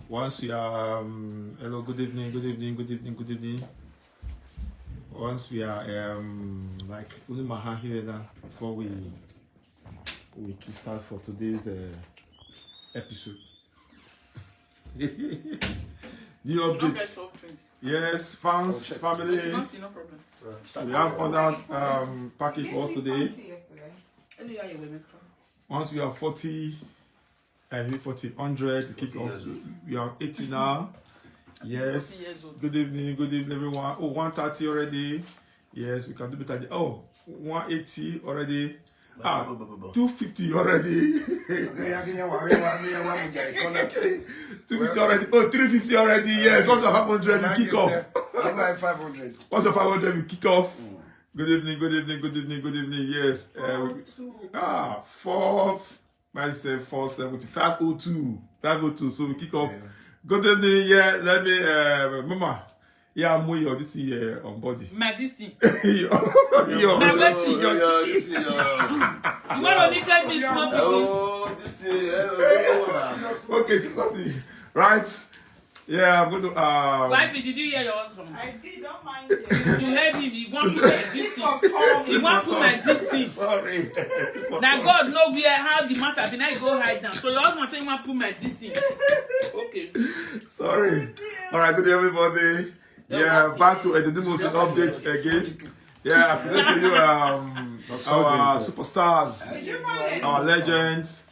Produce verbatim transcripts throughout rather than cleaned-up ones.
Once we are, um, hello, good evening, good evening, good evening, good evening. Once we are, um, like, unu ma ha here now before we we kickstart for today's uh, episode. New updates. Yes, fans, family. We have others um, package for us today. Once we are forty, I mean forty, hundred, we kick off. We are eighty now. Yes. Good evening, good evening, everyone. Oh, one thirty already. Yes, we can do better. Oh, one eighty already. Ah, two fifty already. Two fifty already. Oh, three fifty already. Yes, once of five hundred, we kick off. Five hundred. Once of five hundred, we kick off. Good evening, good evening, good evening, good evening. Yes. Uh, ah, four. Myself four seventy, five oh two, five oh two. So we kick off. Yeah. Good evening, yeah. Let me, uh, Mama. Yeah, I'm with you this year on body. My this thing. Yo, yo, my wetin? Yo, this thing, yo. You want to tell me something? Oh, this thing, yeah. Okay, see something, right? Yeah, I'm going to. Um, Wifey, did you hear your husband? I did, don't mind him. You heard him. He want put my this thing. He want put my this thing. Sorry. Now God know where how the matter be. Now he go hide down. So your husband say he want put my this thing. Okay. Sorry. All right. Good day, everybody. Yeah, back to Ededimusin updates again. Yeah, I present to you um, our superstars, our legends.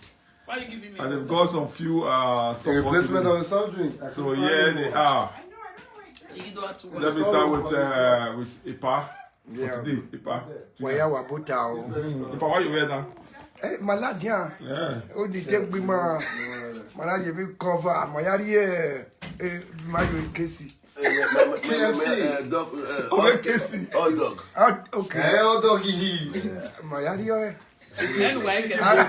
Why you giving me? And they've got some few uh, stuff. A replacement of the soft drink. So here they are. Let me start with uh, with Ipa. Yeah. Today, Ipa. Waya wa buta o. Ipa, why you wear that? Eh, maladian. Yeah. O di take be ma. Mana ye bi cover. Ma ya ri eh, eh, ma yo kesi. K F C. Dog. Oh, kesi. Hot dog. Okay. Eh, hot dog. Ma ya ri eh. Anu,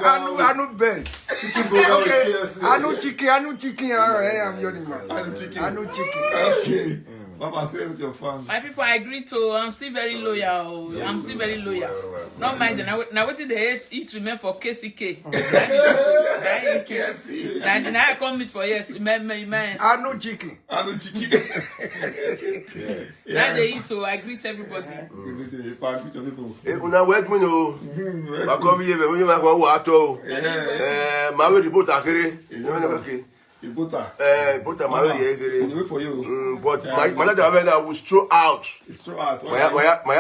anu, anu best. Okay. Anu chicken, anu chicken. Ah, eh, I'm your man. Anu chicken. Anu chicken. Okay. Baba, say with your fans. My people, I agree to. I'm still very loyal. I'm still very loyal. Not mind. Now, now what did they hate? It remain for K C K. K F C. Now, now I come meet for yes. My, my, my. Anu chicken. Anu chicken. Now they eat, so I greet everybody. Everything, you pass with your people. Eh, una wet me no. Wa come here, we ma wa to. Eh, ma we report akere. Okay. Reporter. Eh, reporter, ma we ye kere. We wait for you. Mm, but my manager, I will throw out. It's throw out. My, my, my,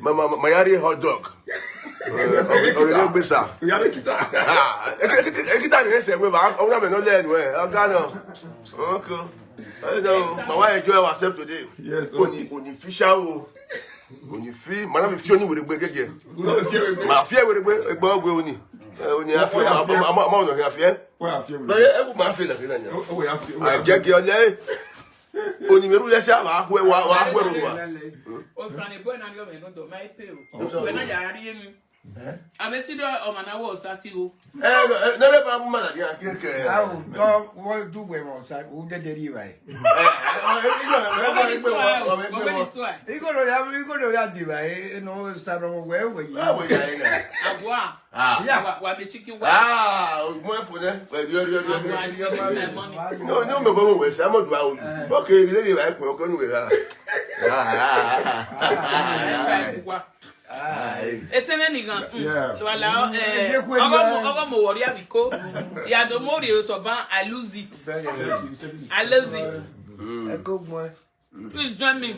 my, my, my hot dog. Eh, ọ̀rẹ́ ló gbé sa. Ìyá rẹ̀ kìtà. Ah, ekita ni ẹsẹ̀ wẹ̀ bá, ọmọ mi náà lẹ́nu ẹ̀, ọ̀gá náà. Okay. Ẹ jẹ́ o, ma wa enjoy ourselves today. Yes, okay. Òní, òní fi ṣá o. Òní fi, màá náà fi fi òní wèrè gbé gẹ́gẹ́. Òní fi wèrè gbé. Màá fi wèrè gbé, ẹgbẹ́ ọgbẹ́ òní. Ẹ, òní a fi, àmọ́, àmọ́, àmọ́ ọ̀nà kìí a fi ẹ́. Wọ́n á fi wèrè. Bẹ́ẹ̀ ẹ kú màá fi lẹ́kìn náà yẹn. Ó, ó yà fi, ó yà fi. Àjẹkì ọ̀lẹ́. Òní mẹ́rù lẹ́sẹ̀ àbá kú ẹ wá, wá kú ẹ lórí wa. Osan ebo na ri ọmọ ẹnu dọ, ma pe o. Wẹ na ya ri emi. Ame si do ọmọ na wọ osa ti o. Eh, no, eh, no, no, ba mu ma na ya ke ke. Awo, do wo du wẹ mọ sa, u dede ri ba e. Eh, eh, eh, no, no, no, no, no, no, no. Igoro ya, igoro ya di ba e, no sa no wẹ wẹ yi. Ah, wẹ ya e. Agua. Ah. Ya wa, wa me chicken wa. Ah, o mo fo ne. Wẹ yo yo yo. Agua, you give my money. No, no, mo mo wẹ sa mo du awo. Okay, ri ri ba e ko ko nu wẹ ra. Ah, ah, ah, ah. Agua. Etene ni ghan. Yeah. Lo ala, eh, ọgọ mo, ọgọ mo wọrri aviko. Ya do mo ri otọ ban, I lose it. I lose it. Ẹ ko gbọn. Please join me.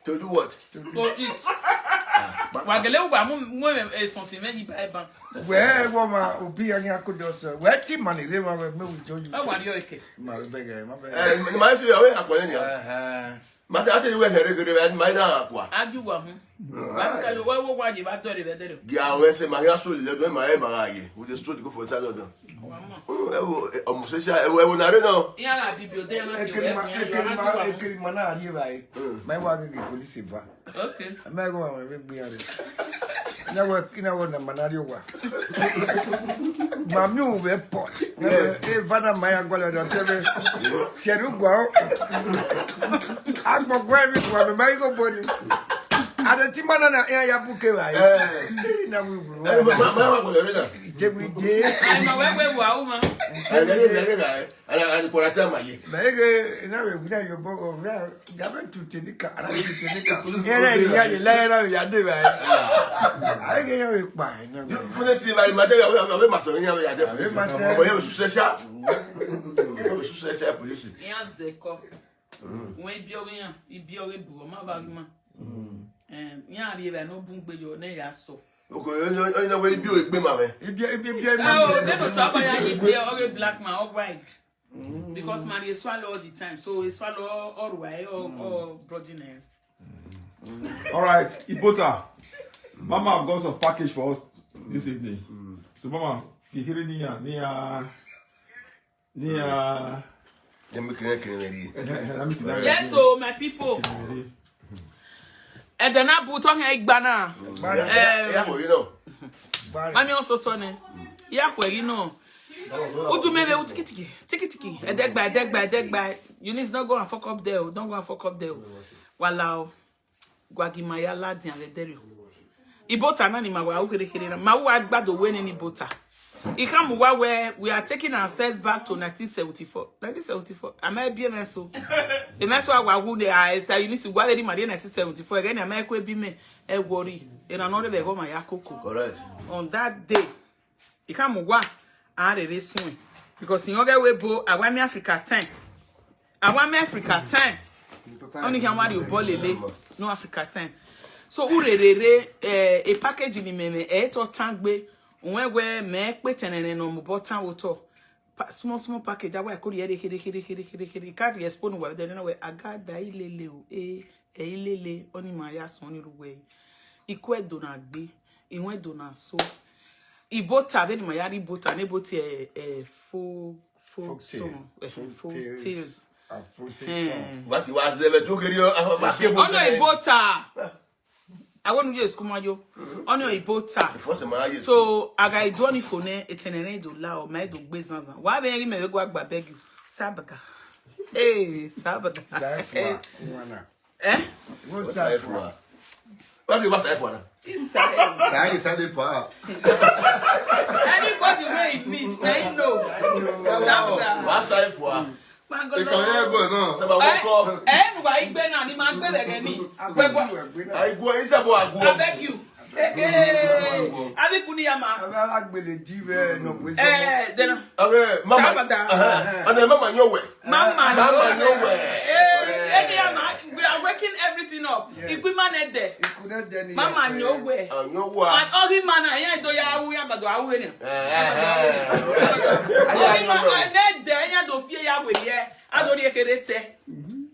To do what? To eat. Wa gele wa mu, mu, eh, something when you buy ban. Wẹ wọ ma obi ya ni akodo sọ. Wẹ ti ma ni re ma wẹ me we join you. Ẹ wa ri ọke. Ma bẹgẹ, ma bẹgẹ. Eh, ma si ya we akọ ni. Eh, eh. Ma ta te wẹ here gere, ma na akua. Aju wa hun. Wa ka yo, wa wo wa ye, wa dọre, wa dọre. Gia wẹ sẹ ma ya so le do ma e ma ga ye. We dey struggle for inside London. Wa ma. Mm, ẹ wo, eh, ọmọ sẹsẹ, ẹ wo, ẹ wo na re na. Iya la bi bi o de ma ti Ekiri wẹ ma, kun ya, ekiri ma, aju wa hun. Ekiri ma na ri ba e. Mm. Ma wa gege police va. Okay. Ma go wa we gbe ya re. Na we, na we na ma na ri wa. Mami u vbe pot. Evana ma ya gualọ dọ tẹvẹ. Sẹrugua o. Agbọgbọ emwi kua mẹ ma igho boni. Adẹ ti ma na na iran ya bu kevbe a. Na wi wu. Ẹ, ma, ma, ma, ma, ma, ma, ma. Te we dey. Ai, ma wẹ wẹ wa u ma. Ẹni ẹni ẹni ẹni ẹni kpọra tẹ ma ye. Mẹ ghe na we gbe yo bo o ga ga be tu te ni ka, ara tu te ni ka. Ere ya ye la era ya de ba. Ai ghe ya we pa na. Fúnẹ sí ìbá ìmọ̀ àdébẹ̀ àwọn àwọn àbẹ̀ màsọ̀ ní àwọn àdébẹ̀. Àbẹ̀ màsọ̀. Ọ̀pọ̀ yẹn oṣù ṣẹṣà. Oṣù ṣẹṣà polisi. Iran zẹkọ. Wọn ibi ọghe iran, ibi ọghe bu ọma ba ma. Em, iran ri evba no bun gbe yo ne ya sọ. Oko onye onye we ibi o egbe ma we. Ibi ibi ibi ma. Oh, they must have a ibi ọghe black man or white. Because man dey swallow all the time. So he swallow all right or or brody name. All right, Ibota. Mama have got some package for us this evening. So, Mama, if you hear it, Nia, Nia, Nia. Let me connect, connect. Let me connect. Yes, so my people. And then I put on her igbana. Yeah, yeah, you know. Mami also turn it. Yeah, well, you know. Udu mebe u tiki tiki, tiki tiki. Edegba, edegba, edegba. Eunice, don't go and fuck up there. Oh. Don't go and fuck up there. Oh. Walao. Gwagima ya ladian vbe dẹrriọ. Ibota na ni ma wa ukhere khere na. Ma wa gbado wẹ nene Ibota. Ikhamu wa wẹ, we are taking ourselves back to nineteen seventy-four. Nineteen seventy-four. Ama ebi emẹ so. Emẹ so a wa wu ne a Esther Eunice wa vbe ni ma rrie nineteen seventy-four. Ẹghẹ ni ama ẹkue bi mẹ. Ẹ worry. Ena nọ rre vbe ẹghọ ma ya koko. Correct. On that day, I khama uwa, a rherhe suẹn. Because irẹn ọghe ẹvbo ebo, a wa miẹn Africa time. A wa miẹn Africa time. Ọnii khian wa rhie obọ lele, no Africa time. So, u rherhe rre, eh, e package ni mẹ mwẹ, ẹ i te ọ tan gbe. Uwẹ wẹ mẹ kpe tẹnrẹnrẹn ne ọ mobọ tan vbe otọ. Pa-, small, small package, a wa ẹko rhie rre khere, khere, khere, khere, khere. I ka rhie expo ne uwa vbe ẹdẹ na wẹ, a ga da ilele o, eh. Ẹ i lele, ọnii ma ya sọn ni rre uwẹ. I ku ẹdo na gbe, I ru ẹdo na so. Ibota, vbene ima ya rrie Ibota, ne Ibota, eh, eh, fo-, folk song, eh, folk tales. Folk tales and folk tales songs. Wa ti wa zẹ vbe tu kiri o, a ma ke Ibota. Ọnii Ibota. Awe nu ye school ma yo. Ọnii Ibota. The first time I hear. So, a gha do ọnii fo nẹ, etẹn nẹ rẹn do la o, ma do gbe zanzan. Wa vbe rẹn ghi mẹ vbe gua gba beg you. Sabaga. Eh, sabaga. Saifua, wana. Eh? What's that for? What do you want that for? It's Saifua. Sai, Sai the power. Anybody wey he meet, na him know. Saifua. What's Saifua? Ìkànnì ẹ̀gbọ́n náà. Sábà wọ́n kọ́. Eh, eh, nu wa igbe na ni ma gbe lẹgẹ ni. Àìgbọ́ yín sábà àgbo. I beg you. Eh, eh, abi kuni ya ma. Aba agbele di vbe nọ gbe sọ. Eh, dena. Abe, mama. Sabada. Aha. Ana mama nyo we. Mama nyo we. Eh, eh, ya ma, we are waking everything up. Yes. Ikwi ma ne de. Ikwi ne de ni. Mama nyo we. Ah, nyo we. And all the man, ya do ya wu, ya gbado awu ni. Eh, eh, eh. All the man ne de, ya do fie ya we ye. A do ri ekere te.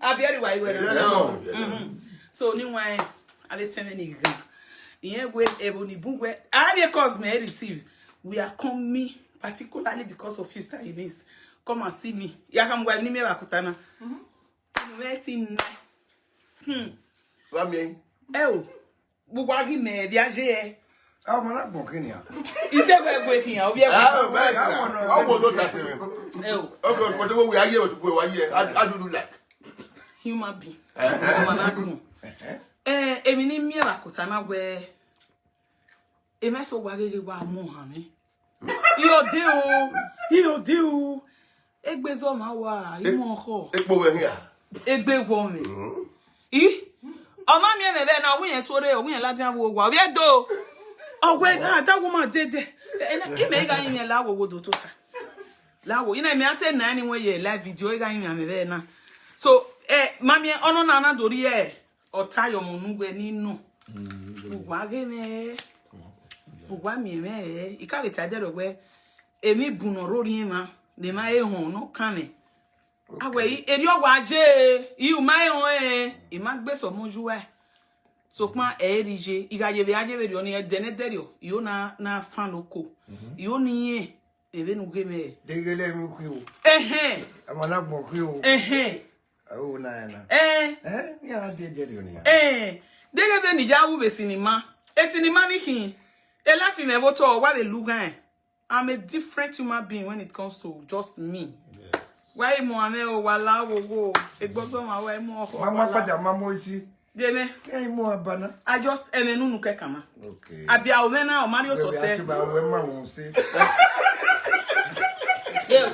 Abi eri wa iwe na. No. Mhm. So, ni wa, a vbe tẹn mwẹ ni ghan. Iran wẹ, ẹvbo ni bun wẹ, a vbe calls mẹ receive. We are coming particularly because of you, Sister Eunice. Come and see me. Ya khama uwa ne I miẹn vbe akuta na. Mhm. Unu mwẹ ti na. Hmm. Wa miẹn. Ẹ o. Vbe uwa ghi mẹ vbe a ye ẹre. A ma na gbọn khin nian. I te wẹ gbe khian, ovbi ẹvbo. Ah, man. Ọ wo do ta tẹmẹ. Ẹ o. Okay, but we are here, we are here. How, how do you like? Human being. Eh. Ọ ma na gbọn. Eh, emwi ne I miẹn vbe akuta na wẹ, emẹ so wa gheghe wa mu ohan mwẹ. I ode o, I ode o. Egbe zọ ma wa, I mu ọkhọ. Ekpo wẹ hia. Egbe wọ mwẹ. Mhm. I? Ọ ma miẹn mwẹ vbe na, ọ wẹ irẹn tuorre, ọ wẹ irẹn ladian vbe owa, ọ vbe do. Ọ wẹ, ah, that woman dey there. Eh, eh, imẹ gha yin mwẹ la wo wo do tota. La wo, ina imẹ a te na ni wẹ ye live video, e gha yin mwẹ vbe na. So, eh, ma miẹn, ọnọ na na do rhie, eh, ọ ta ye ọmọ unu wẹ ni nọ. Mm. Uwa ghe mwẹ, uwa miẹn mwẹ, I ka vbe ta ẹdẹrriọ wẹ, emwi bun ne ọ rre orhiọn emwa, ne emwa he họn ne ọ kan mwẹ. A wẹ, I, erriọ wa ye, I u ma he họn ẹre, I ma gbe sọmọ ye uwa. Sokpan ẹ i rri ye, I gha ye vbe a ye vberriọ ni, ẹdẹ ne ẹdẹrriọ, I ho na, na fan oko. Mhm. I ho ni rẹn, vbene u ghe mwẹ. Deghẹ lẹ emwi khin o. Ẹhẹn. Ọmọ na gbọn khin o. Ẹhẹn. Ẹ o na ya na. Ẹn. Ẹ, iran na die ẹdẹrriọ nian. Ẹn. Deghẹ vbene I ya ru vbe sinima. E sinima ni khin. E life mwẹ vbe otọ, wa vbe lu ghan. I'm a different human being when it comes to just me. Yes. Wa i mu amẹ o, wa la wo wo. Egbọzọ ma wa i mu ọkọ. Ma ma wa la. Padà ma mu esi. Ghe mwẹ. Ẹ i mu aba na. I just, ẹmwẹ ne unu kẹkan ma. Okay. Abi a o mwẹ na, ọ ma rhie otọ sẹ. Asiba wẹ ma wọn se. Yo.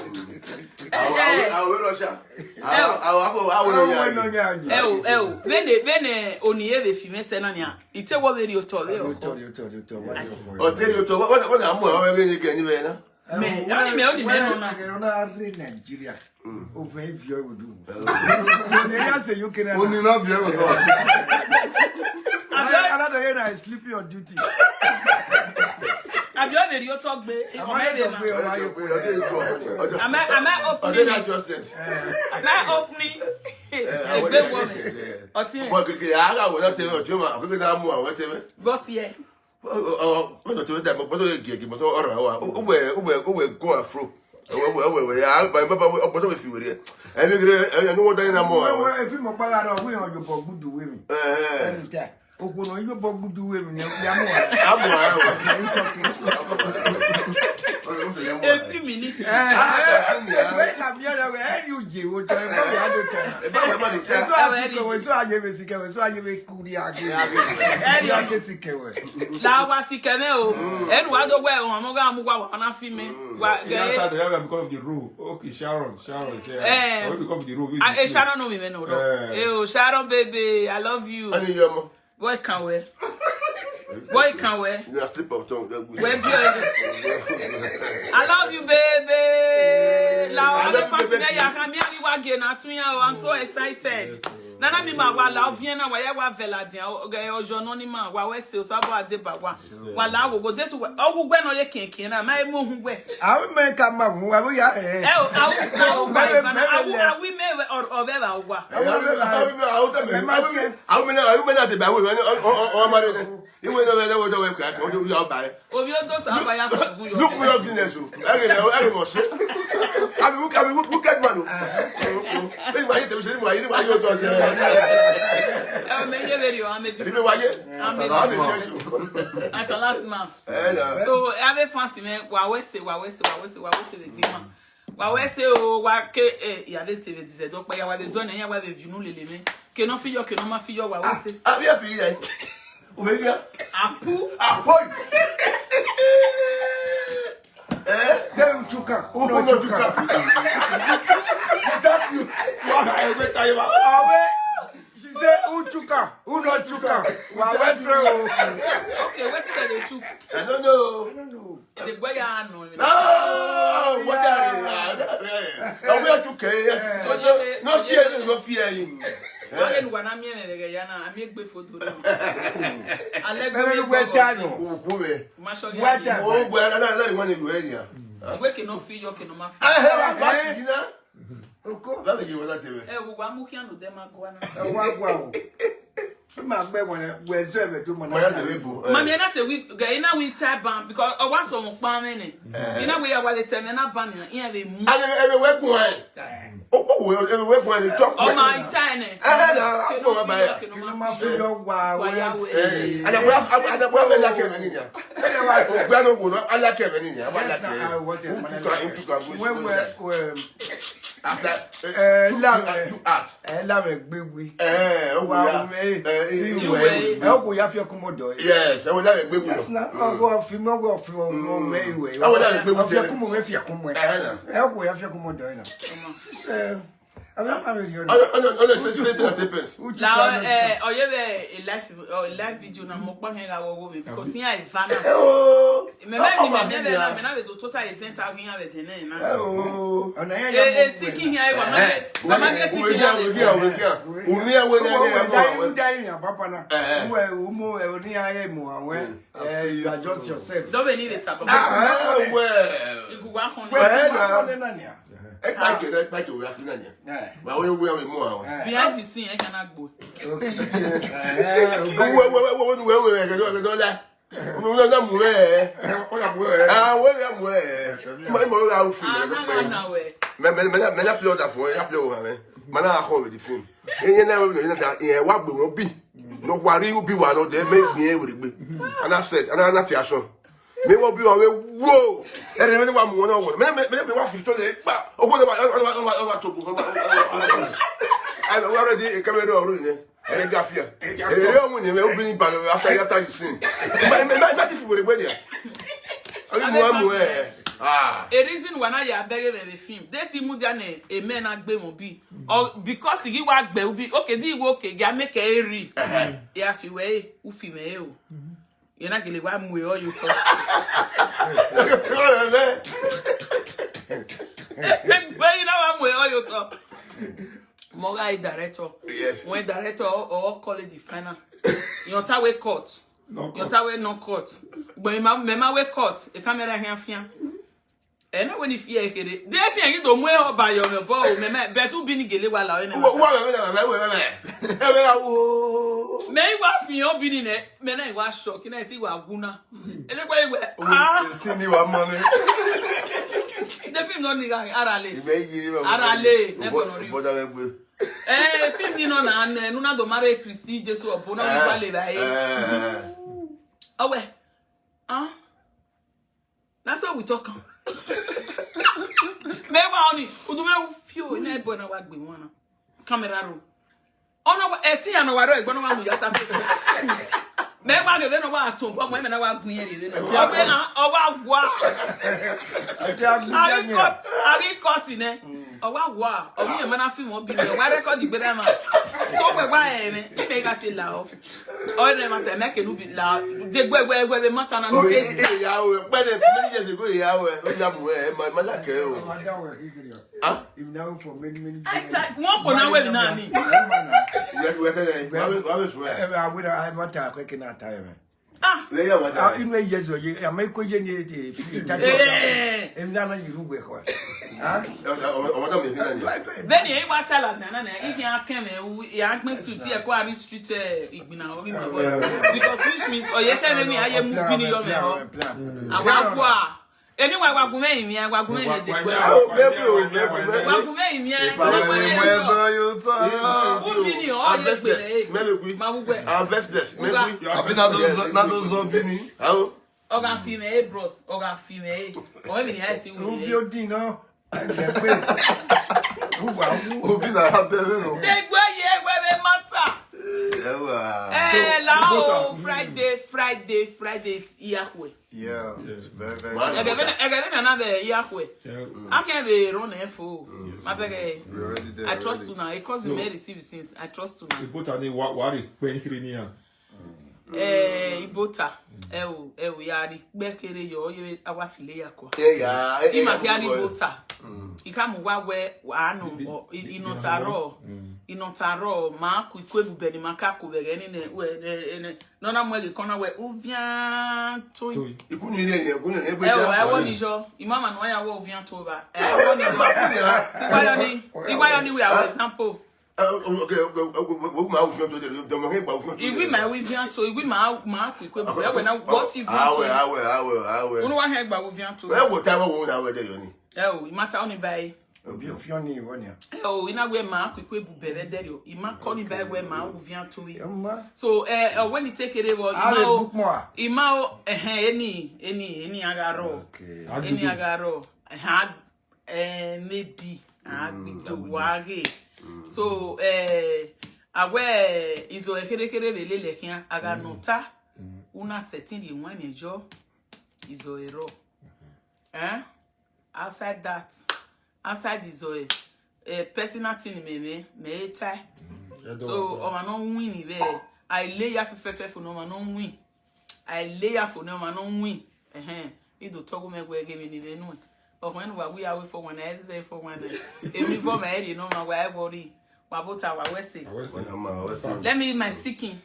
Awo, awo, awo Russia. Awo, awo, awo, awo Awo Russia. Nọ ya. Ẹ o, ẹ o, vbene, vbene oni ye vbe fi mwẹ sẹ na nia, I te wọ vbe rhie otọ vbe ọkhọ. Rhie otọ, rhie otọ, rhie otọ, wa rhie ọkhọ. Ọ te rhie otọ, wa, wa, wa na mu ọmọ vbe ni kẹ ni vbe na. Mẹ, Ẹ, ọni mẹ, ọni mẹ wẹ, nọ na. Ẹgẹ nọ na rre Nigeria. Mm. Ovẹn viọ ẹvbo du. So ne ya sẹ U K na. Oni na viọ ẹvbo. Abẹ- Another day na sleeping on duty. Abi ọ vbe rhie otọ gbe, Ama ọmọ rhie ebe otọ na. Gbe, ọmọ rhie otọ gbe. Am I, am I opening Ọdẹ it? Righteousness. Am I opening? Eh, Egbe wọ mẹ. Ọtí ẹ. Bọ keke, a gha wẹ na te, ọtí ma, keke na mu awẹ te mẹ. Boss here. Ọ, ọ, ọ, mẹ tọ te mẹ ta, mẹ tọ gie gie, mẹ tọ ọrọ wa. U wẹ, u wẹ, u wẹ go and fro. U wẹ, u wẹ, u wẹ, ya, ba, ba, ba, mẹ tọ mẹ fi wẹ rẹ. Ẹ vbe gre, ẹ, ẹ, no wonder na mọ. Wẹ, wẹ, e fi mọ kpa gha rọ, wẹ ọ yobọ gbudu wẹ mi. Eh, eh. Ẹni ta. Okhuo ne ọ yobọ gbudu wẹ mi, ya mọ. A mọ, a mọ. Ẹ i tọke. E fi mi ni. Eh, eh. Wẹ na mi ọrẹ wẹ, ẹ ri uje, wo tọ, ẹ bọ ya do tẹ. Ẹ bọ ya ma do tẹ. Eso a sikẹ wẹ, eso a ye vbe sikẹ wẹ, eso a ye vbe kuri a ghe. Ẹ ri a ghe sikẹ wẹ. La wa sikẹ mwẹ o. Ẹ nu wa do wẹ o, ọmọ gha mu wa, wa na fi mẹ. Wa, Yeah, gẹ. Tade, yeah, because of the role. Okay, Sharon, Sharon, say, Eh. oh, because of the role, we Eh, do Sharon, no, mi mẹ no, Eh. Eh, oh, Sharon, baby, I love you. Ani yọ ọmọ. Boy, can't wait. Boy, can't wait. You are slip of tongue. That good. Where be your I love you, baby. La, I I'm love you, baby. Fascinated. I can't be wa ghe na tun ya o. I'm so excited. Yes, oh. Nana mi ma wa la ovie na wa ya wa vela dia. Okay, ojo no ni ma wa we se o sabo ade ba wa. Wa la wo wo de tu o wu gbe no ye kin kin na ma e mo hu gbe. Awu mẹ ka ma wu, awu ya, eh. Eh, o, awu, awu, Mẹ, mẹ, mẹ, mẹ, awu, mẹ. Awu mẹ, or, or, or, or, wa. Awu mẹ, awu mẹ, awu mẹ, Mẹ ma awu si. Awu mẹ, awu mẹ na te ba we, ọ, ọ, ọ, ọ, ma re ne. Iwe na we, we, we, we, ka, o, o, ya ba e. Ovi odo sa ba ya fu gu yo. Look for your business o. Ẹ ghe, ẹ ghe mo se. Abi wu, abi wu, wu kẹ ma lo. Ẹ ma ye te se ni mo ayi ni mo ayi odo se. Ẹ me ye very o, I'm a different. Ibe wa ye. I'm a Abi different change. Person. At a last man. Eh, yeah. So, ẹ vbe fancy mẹ, wa wẹ se, wa wẹ se, wa wẹ se, wa wẹ se vbe gbe ma. Wa wẹ se o, wa ke, eh, ya vbe te vbe dizẹ dọ kpa, ya wa vbe zọ nẹ, ya wa vbe view unu lele mẹ. Ke nọ fi yọ, ke nọ ma fi yọ, wa wẹ se. Abi ẹ fi yẹ. U vbe gha. Apu. Apu. Eh? Say Uchuka. Uno Uno Chuka. Chuka. Without you, wa ha ẹgbẹ ta ye wa. Awe. She say Uchuka. Uno Chuka. Wa wẹ se o. Okay, wetin dem dey chook? I don't know. I don't know. Ede gbe ya nọ. No, what are you? No, we are too care. No, no fear, no fear him. Wale nu wa na miẹn mwẹ vbe ya na, a miẹn egbe foto na. Alẹ Ẹ gbe bẹ lu wẹ ta nọ. Okwu mẹ. Ma sọ Wẹ ta. O gbe na na na wọn ni lu ẹ nia. Wẹ ke nọ fi yọ, ke nọ ma fi. A he wa ba si na. Oko. Ba be ye wa na te mẹ. Ẹ wo wa mu khian no de ma gua na. Ẹ wa gua o. Ma gbe wọn wẹ zẹ vbe do mo na. Wa ya te vbe go. Mami, ena te wi, ge, ena wi tie ban because ọ wa sọ wọn kpa mwẹ nẹ. Ena wi ya wa le tẹ mẹ na ban mi, iran vbe mu. Ẹ vbe wẹ gun ẹ. Okpo wo, ẹ vbe wẹ gun ẹ ni chop. Ọ ma tie nẹ. Ẹ na, a kpọ ma ba ya. Kí ló máa fi yọ wá Wa ya wẹ. Wẹ. Ẹ, ana bua, ana bua fẹ la kẹ mẹ ni nia. Ẹ wá sẹ. Gba no wo no, ala kẹ mẹ ni nia, wa la Yes, na, kẹ. I was a Who man. Chuka, who Chuka, who When Chuka. Where, um, After, Eh, eh, la you, me. You act. Eh, la me gbegbe. Eh, oh, Wa yeah. Me. Eh, Iwe. Iwe. Eh, ko ya fi ọkun mọ dọ. Yes, I will like gbegbe. Yes, na. Ọgọ fi mọ, ọgọ fi mọ, mọ me iwe. I will like gbegbe. Fi ọkun mọ, fi ọkun mọ. Eh, na. Eh, ko ya fi ọkun mọ dọ na. Sise. Abi ama me yọ. Ọnọ, ọnọ, ọnọ, ṣe, ṣe, ṣe, ṣe, ṣe. Uju La, ka na. Eh, ọ ye vbe a live, a live video na mo kpa hẹn gha wo wo mi because here I van. Eh, oh. Mẹ, mẹ, Ọmọ mẹ, mi mẹ, ni mẹ, a. Mẹ na vbe do tota e center of here vbe de nẹ na. Eh, oh. Ọna ya E, ya e mo si wẹ ki na. Hia e wa ma Eh. Wa ma ge si Uwe ki kia, hia uwe le. Kia, uwe kia. Umi ya we ya Uwe ya da mo. Uwe da ya papa na. Eh, eh. Uwe umo e oni ya ye mo awe. Mm. Eh, you are just yourself. Do be ni le tabo. Ah, eh, well. Igu wa hon. Well, Well, na. Well, na nia. Ẹ pa ke, ẹ pa ke, we afi na nia. Eh. Ba we we we mo awe. Eh. Behind the scene, ẹ kana gbo. Okay. Eh, Uwe, uwe, uwe, uwe, uwe, uwe, uwe, uwe, uwe, uwe, uwe, la. Mo na mu ẹ. Ó yà mú ẹ. Ah, wẹ ya mu ẹ. Mo mo ra u fi Ah, na, na, na, we. Me me me na me na play order fún ẹ, ya play order rẹ. Ma na kọ with the film. Iye na we na da, iye wa gbe wọn bi. No worry, you be one of them, make me every gbe. And I said, and I not ya so. Me wo bi wọn we wo. Ẹ rẹ me wa mu wọn na wo. Me me me wa fi to le pa. O ko le wa wa wa wa to. I already a camera roll in. Ẹ ga fian. Ẹ ga fian. Ẹ rẹ ọmọ ni mẹ obìnrin ba after after you sin. Mẹ mẹ mẹ ti fi wèrè gbẹdẹ. Abi mu amu ẹ. Ah. A reason why na ya bẹghe vbe film. They ti mu dia ne a man na gbe wọn bi. Or because he wa gbe ubi. Okay, di wo okay, ya make e ri. Ya fi we, u fi me o. Ye na gele wa mu e ọ ye otọ. Egbe yi na wa mu e ọ ye otọ. Mọ gha e director. Yes. When director or, or call it the final. Your ta we cut. No cut. Your ta we no cut. But mẹ ma, mẹ ma we cut. E camera here fian. Ẹ na wẹ ne I fi ẹre kherhe. De ẹtin ẹre ghi do mu ehọ ba yọ mwẹ obọ o, mẹ, mẹ, but ubi ni gele wa la ọre nẹ. Uwa, uwa, mẹ, mẹ, mẹ, mẹ, mẹ, mẹ, mẹ, mẹ, mẹ, uwa. Mẹ i wa fian ubi ni nẹ, mẹ na i wa shock, ne I te wa wu na. Ene kpa iwẹ, ah. Esi ni wa mọ nẹ. The film no ni gha, ara le. Ibẹ yi ri, ara le, ne bọ nọ ri. Bọda mẹ gbe. Eh, film ni nọ na, ne, nu na do marry Christy Jesu obo, na wa le ba e. Eh. Ọwẹ. Ah. Na so we talk am. Mẹ wa ọni, udu mẹ fio, ne boy na wa gbe wọn na. Camera roll. Ọna wa, ẹtin ya na wa rọ, ẹgbọn na wa mu ya ta. Mẹ wa ghe vbene wa tọn, ọmọ mẹ na wa gun yẹn rre na. Ọ wa wa. Ẹ ti a gun yẹn. A ghi cut, a ghi cut nẹ. Ọ wa wa, ọ ghi yẹn ma na film ọ bi nẹ, ọ wa record gbe na ma. So wẹ wa ẹ mẹ, ẹ mẹ gha te la ọ. Ọ rẹ ma ta, mẹ ke nu bi la, de gbe wẹ wẹ vbe ma ta na nu ke. Oye, ya o, pẹlẹ, many years ago, ya o, o ya mu ẹ, ma, ma la kẹ o. Ah? Even now for many, many years. Wọn kò náà wẹ̀ náà ni. Wẹ, wẹ kẹlẹ, wa be, wa be swear. Ẹ, ẹ, I will, I want to, I cannot tell you. Ah. Wẹ ya wa ta. Ah, inú ẹ yẹ zọ ye, àmọ́ ikú yé ni èdè fi ìtajà ọ̀gá. Eh. Èmi náà náà yìí rúgbẹ kọ. Ah? Ọmọ, ọmọ, ọmọ náà mi fi náà ni. Bẹ́ẹ̀ ni, ẹ wá tell us, nana, nana, if you can, eh, we, you ask me to tea, ẹ kó àrí street, eh, ìgbìnà orí mi bọ̀. Because which means, ọ̀yẹ́ kẹ́mi ni ayé mú bí ni yọ mẹ́ ọ. Àwa wà. Ẹni wa, wa gun mẹ́yìn mi, wa gun mẹ́yìn mi, de gbẹ. Ah, maybe o, maybe, maybe. Wa gun mẹ́yìn mi, wa gun mẹ́yìn mi. Who be ni, oh, yes, yes. Maybe we. Ma wu gbẹ. Our first best, maybe we. Abi na do zo, na do zo bi ni. How? Ọ gha fi mẹ, eh, bros. Ọ gha fi mẹ, eh. Ọ mẹ ni a ti wu. Ubi odi na. Ẹgbẹ. Uwa wu. Obi na ya bẹrẹ nọ. Egbe ye, egbe be matter. Ẹ wa. Eh, la o, Friday, Friday, Fridays, Yahweh. Yeah, it's very, very. Ẹgẹ vbe na, ẹgẹ vbe na na vbe Yahweh. Yeah. I can't be run info. My beg, eh, we already there, I trust you now. Because you may receive since. I trust you now. Ibota ni wa, wa re pe ni kiri ni ya. Eh, Ibota. Ẹ o, ẹ o, ya ri kpẹ kere yọ, ye awa file ya kua. Eh, ya, eh, ima eh, kia ri eh, Ibota. I ka mu wa wẹ, wa no, inọta rọ, inọta rọ, ma ku ikue bubẹ ni ma ka ku vbe ẹghẹ ni nẹ, wẹ, eh, eh, nẹ, nọ na mu ẹghẹ kọn na wẹ, Uvian Toyin. Ikunu ire ni, ikunu ire, egbe ẹ o, sia ẹ wọ ni yọ, imama nu ya wọ Uvian to ba. Ẹ wọ ni yọ. Ti wa yọ ni, ti wa yọ ni we our example. Eh, okay, okay, okay, okay, okay, ma Uvian to de, de mo he ba Uvian to de. Iwi ma Uvian to, iwi ma, ma ku ikue bu, ẹ wẹ na, what Uvian to? Awe, awe, awe, awe. Unu wa he gba Uvian to. Ẹ wo ta wo wo na we de yo ni. Ẹ o, i ma ta oni ba e. Obi Uvian ni wo ni. Ẹ o, i na wẹ ma ku ikue bu bẹrẹ de yo. I ma kọ ni ba e wẹ ma Uvian to e. Ẹ ma. So, eh, eh, when you take it, I ma o, bookmark. I ma o, eh, eh, eni, eni, eni agha rọ. Okay. Eni agha rọ. Eh, eh, maybe. Ah, we do wage. So, eh, awe izo ekere kere vbe lele khian, agha nọ ta. Una setting the one enjoy. Izo ero. Eh? Outside that, outside izo, eh, personal thing me, me, me e tie. So, ọmwa nọ win ni vbe, a i le ya fẹfẹfẹ fo ne ọmwa nọ win. A i le ya fo ne ọmwa nọ win. Ẹhẹn, i do tọgho mẹ wẹ ghe emwi ni vbe nuẹn. Ọkhan ne uwa wi ya ru four one nine, ẹ i zẹ four one nine. Emwi vọ ma i rhie ne ọmwa wa ẹ wọ rri. Wa bota wa wẹ sẹ. Let me eat my chicken.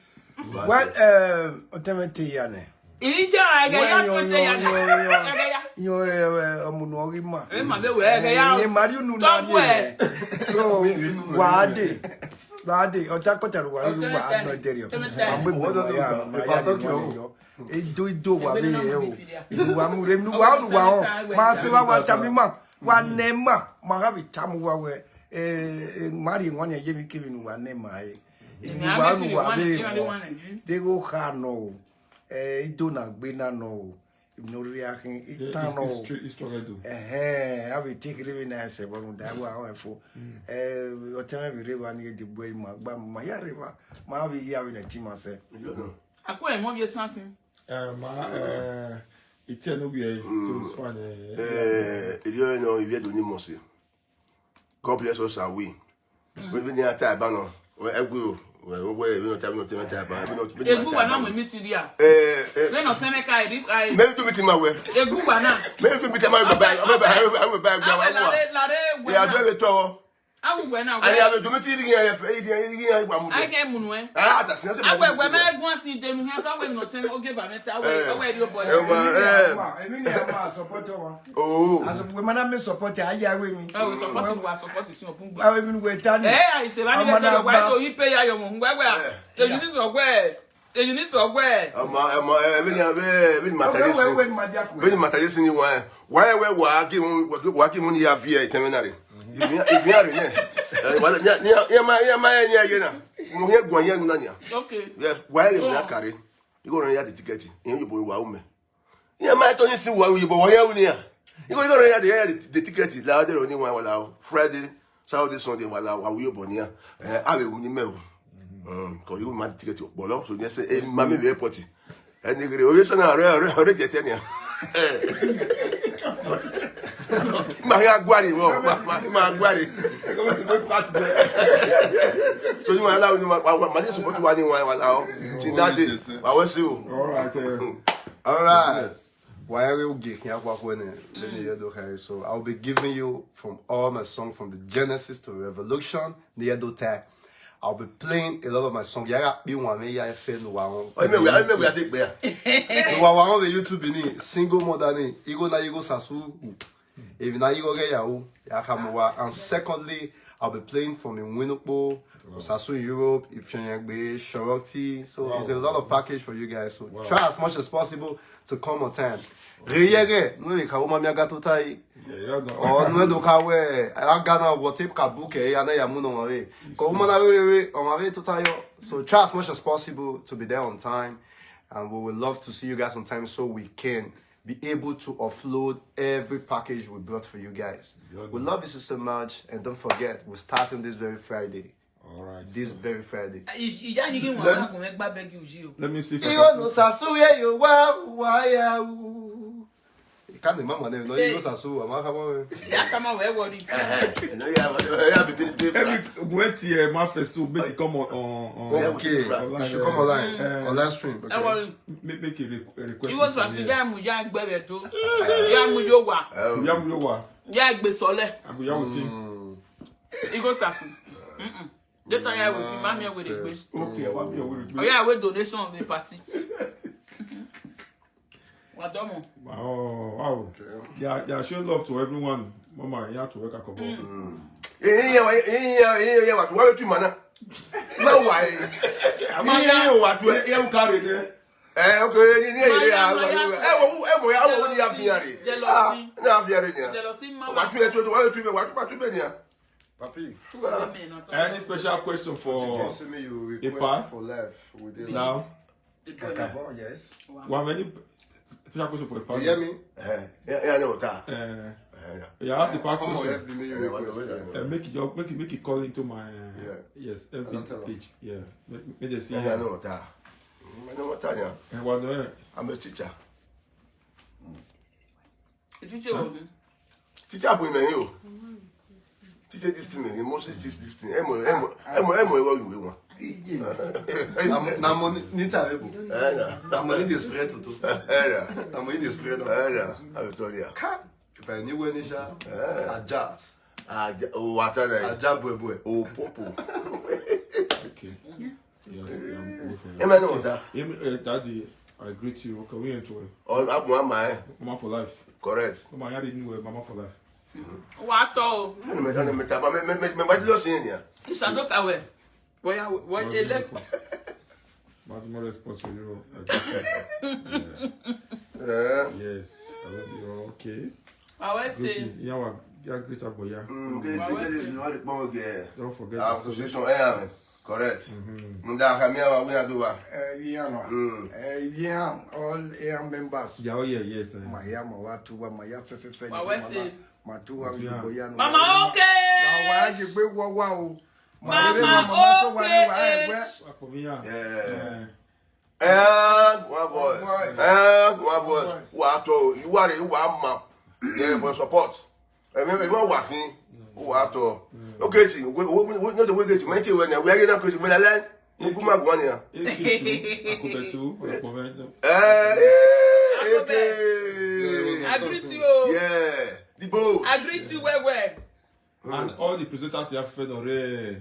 Well, eh, otẹmwẹ te ya nẹ. Ija, ẹgẹ ya, yo, yo, yo, yo, yo, eh, ọmunu ọghe ima. Ima vbe wẹ, ẹgẹ ya. Eh, Mari unu na ri. So, wa de. Wa de, ọta kọta ru wa ru wa nọ dẹrriọ. Wa mu egbe wa ya, ma ya ni wa ni yọ. Edo, edo wa vbe ye o. Inu wa mu re, inu wa, inu wa họn. Ma se wa, wa tama ima. Wa nẹ ima. Ma gha vbe tama uwa wẹ, eh, eh, ma rhie wan nian ye emwi kevbe ne uwa nẹ ima re. Inu wa, inu wa vbe họn. Deghẹ okha nọ o. Eh, ido na gbe na nọ o. Emwi ne ọ rhirhi khin, itan nọ. History, history do. Ẹhẹn, a vbe te kherhe vbe na sẹ vbọ rhunmwuda ẹvbo ahọn ẹfo. Eh, ọtẹn mwẹ vbe rre evba ni, e de gbe ma gba ma ya rre evba, ma vbe ya vbe nẹ te ima sẹ. Akue emọ vbe esansin. Eh, ma, eh, itiẹ ne ovbi ẹre, so it's fine, eh, eh, erriọ nọ, ivbi Ẹdo ni mọ se. God bless us and we. Vbene a ta ẹban nọ, ẹgbe o, wẹ, wẹ, vbene ọ ta, vbene ọ ta, vbene ọ ta ẹban, vbene ọ ta, vbene ọ ta Egbu wa na ẹban. Mu emiti ria. Eh, eh. Vbene ọ tẹn mwẹ ka eri, ka eri. Mẹ do mi ti ma wẹ. Egbu wa na. Mẹ do mi ti ma wẹ, baba, baba, baba, baba, Awe lare, lare egbe ya na. Do ebe tọ. Awu wẹ na. Ayi wẹ. Ave do mi ti ri yan efe, ri yan, ri yan igba mu. Ai ke mu nuẹ. Ah, that's not. Awe wẹ mẹ guan si denu hẹn, fa wẹ nọ tẹn, oge ba mẹ ta, awe, awe ri obọ. Ẹ ma, ẹ. Emini a ma support ọmwa. Oh. As we man me support, a ya we mi. Oh, we support, we support is your bumbu. Awe mi we tani. Eh, I say, man, you wa to ipe ya yo mo. Ngwe we. Eyi ni so gwe. Eyi ni so gwe. Ọmọ, ọmọ, eh, vbene, vbene, vbene ma ta ye sin. Vbene ma ta ye sin ni wa. Wa ye wẹ wa ghi mu, wa ghi mu ni ya viẹ etẹn mwẹ na rre. Ivian, ivian rre nẹ. Eh, wa ni, ni, ni ma, ni ma ye ni ye na. Mo ye guan ye na nia. Okay. Yes, wa ye na kare. Igho rẹ ya de tikẹti. Iye obowa u mẹ. Iye ma to ni si wa, obowa ya u nia. Igho, igho rẹ ya de, ya de tikẹti. La de ro ni wa, wa la o. Friday, Saturday, Sunday, wa la, wa wi obọ nia. Eh, ave u ni mẹ o. Mm, ko yo ma de tikẹti okpolo. So ni se, eh, ma mi vbe airport. Ẹni gere, o ye sẹ na, ọre, ọre, ọre jẹ tẹ nia. Eh. Ma ya guari, wo, ma, ma, ma guari. So ni ma la, ni ma, ma, ma, ma ni support wa ni wa, wa la o. Till that day, wa we see you. All right, eh. All right. Yes. Wa ya ghe ugie khian khuakhua nẹ, vbene I do kha. So I'll be giving you from all my song from the Genesis to Revolution, ne I do ta. I'll be playing a lot of my song. Ya gha kpe iwan mwẹ ya efe ne uwa rọn. Oh, ime we, ime we ade gbe ya. Ne uwa wa rọn vbe YouTube ni, single mother ni, igho na ye igho Osasu. Emwi na ye igho ghe ya ru, ya khama uwa. And secondly, I'll be playing from Iwinukpo, Osasu in Europe, Ifiangbe, Shorokti. So it's a lot of package for you guys. So try as much as possible to come on time. Reyeghe, nu emwi kha wo ma mi aga tota yi. Yeah, yeah, no. Or nu do kha we, aga na WhatsApp ka book e, ana ya mu no ma we. Ko wo ma na we we, o ma we tota yo. So try as much as possible to be there on time. And we would love to see you guys on time so we can be able to offload every package we brought for you guys. Yeah, we love you so, so much, and don't forget, we're starting this very Friday. All right. This very Friday. Ìyá yìí kí wọn arákùnrin gbá bẹ́gì òjì o. Let me see if I can. Igho ne Osasu ye yo wa wa ya u. Ka ne mama ne no igho Osasu, ama ka mo. Ya ka ma we worry. Eh, no, yeah, yeah, between the. Every, wait here, my first to make it come on, on, on. Okay, online, you should come online, eh, on live stream. Okay. Ẹ worry. Make, make a requ-, a request. Igho Osasu ya mu ya gbe re do. Ya mu yo wa. Ya mu yo wa. Ya gbe sọlẹ. Abu ya with him. Igho Osasu. Mm-mm. Data ya with him, mami we regbe. Okay, wa mi we regbe. Oya we donation the party. Wa domo. Wow, wow. Okay. Yeah, yeah, show love to everyone. Mama, you have to work a couple. Mm. Eh, eh, yeah, wa, eh, yeah, eh, yeah, wa, wa tu mana. Ma wa, eh. Ama ya, eh, wa tu, eh, ya u kare de. Eh, okay, eh, eh, eh, eh, eh, eh, eh, eh, ya fiare. Jealousy. Ah, na fiare ni. Jealousy, mama. Wa tu, eh, tu, wa tu, wa tu, wa tu ni. Papi. Any special question for Ipa? If you see me, you request for life with the now. Kakabo, yes. Wow. Wa have any special question for Ipa? You hear me? Eh, yeah, yeah, no, ta. Eh, yeah, yeah. Yeah, ask Ipa question. Come on, help me, you request. Eh, make it, make it, make it call into my, uh, yes, F B page. Yeah, make, make they see. Yeah, yeah, no, ta. Mm, I know what I am. Eh, what, eh? I'm a teacher. Teacher, what? Teacher, boy, man, you. Teacher, this thing, he must teach this thing. Emo, emo, emo, emo, emo, emo, emo. Na money, ni ta ebo. Eh, yeah. Na money dey spread to. Eh, yeah. Na money dey spread. Eh, yeah. I will tell you. But anyway, Nisha, eh, adjust. Aja, o, water there. Aja bwe bwe. O, popo. Okay. Yes, yeah, I'm good for that. Amen, okay. Daddy, I greet you. Can we enjoy? Oh, I'm mama, eh? Mama for life. Correct. Mama, you didn't know Mama for life. Wa to. Me, me, me, me, me, me, me, me, me, me, me, Isadoka we. Where, where they left? Maximum response for you. Yeah. Yes, I love you. Okay. I will say. Greeting. Yeah, wa, yeah, greet Aboya. Mm, okay, okay, okay. Don't forget the association. Eh, Correct. Nda khama wa wina do wa. Eh, yeah, no. Mm. Eh, yeah, all A M members. Yeah, oh yeah, yes. Eh. Ma ya ma wa tu wa ma ya fe fe fe. Wa wẹ se. Ma tu wa mi go ya no. Mama okay. Wa wa je gbe wa wa o. Mama okay. Wa egbe. Akpo mi ya. Yeah. And one voice. And one voice. Wa to, you are, you are ma. Yeah, for support. Ẹmẹ ẹmẹ wa khin, wa tọ. Okay, ti we we we no de we get, mẹ ti we na we are na ko ti we la la. Ugu ma gwa ni a. Akobetu, Akobetu. Eh, eh, okay. Agree to you. Yeah, the boat. Agree to you well well. And all the presenters here fẹ́ nọ rẹ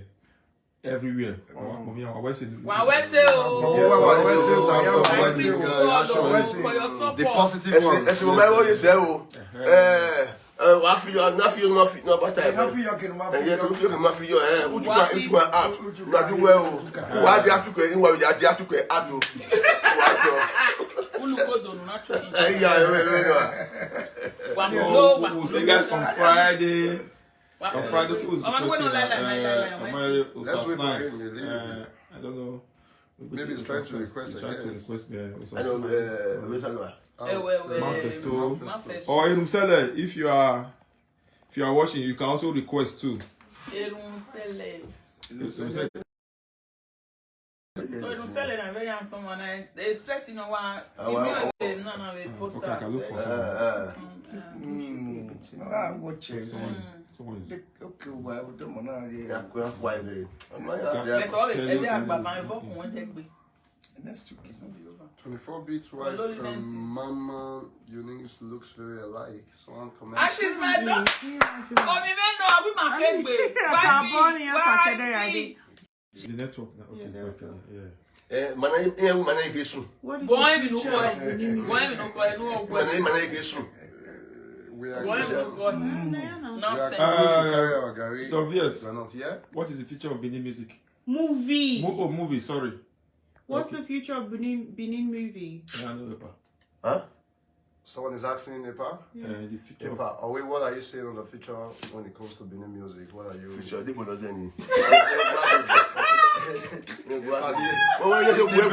everywhere. Wa wẹ se. Wa wẹ se o. Wa wẹ se. Wa wẹ se. Wa wẹ se. For your support. The positive ones. Ẹ sì mọ̀ báyìí wọ́n yẹ sẹ́ o. Ẹ ẹ wàá fi yọ, náà fi yọ, náà fi yọ, náà bá ta ẹ̀. Náà fi yọ kí ni máa fi yọ. Ẹ yẹ kí ni fi yọ kí ni máa fi yọ. Ẹ uchu ma uchu ma app. Náà fi wẹ o. Wàá di atukọ̀ ẹ̀, wàá di atukọ̀ ẹ̀, adu. Wàá jọ. Ulukodo nù náà tún. Ẹ yà ẹ wẹ wẹ wà. Wa mu lo, wa mu lo. So we'll see you guys on Friday. On Friday, okay, who's requesting? Let's wait for him. Uh, I don't know. Maybe he's trying to request again. He's trying to request me. I don't know. Manifesto. Or Erumsele, if you are, if you are watching, you can also request too. Erumsele. Erumsele na very handsome man. I dey stress you know why. If you are no na we post. Okay, I can look for someone. Ah, watch it. Someone is, someone is. Okay, why would the man? Yeah, quite why very. But all the, every agbaba, you go come one day. Next week is not over. Twenty-four beats wise, um, Mama Eunice looks very alike. Someone comment. And she's my daughter. Come even know, I will my friend. Why me? Why me? The network now. Okay, yeah, okay, yeah. Eh, mana, eh, mana ike sun. What is the future of the new music? Mana, mana ike sun. We are going to go. Nonsense. We are going to carry our gari. Obvious. We are not here. What is the future of Benin music? Movie. Mo-, oh, movie, sorry. What's the future of Benin, Benin movie? Huh? Someone is asking Epa? Yeah. Uh, the future. Epa, are we, what are you saying on the future when it comes to Benin music? What are you... Future, they don't know any. What are you... In, in,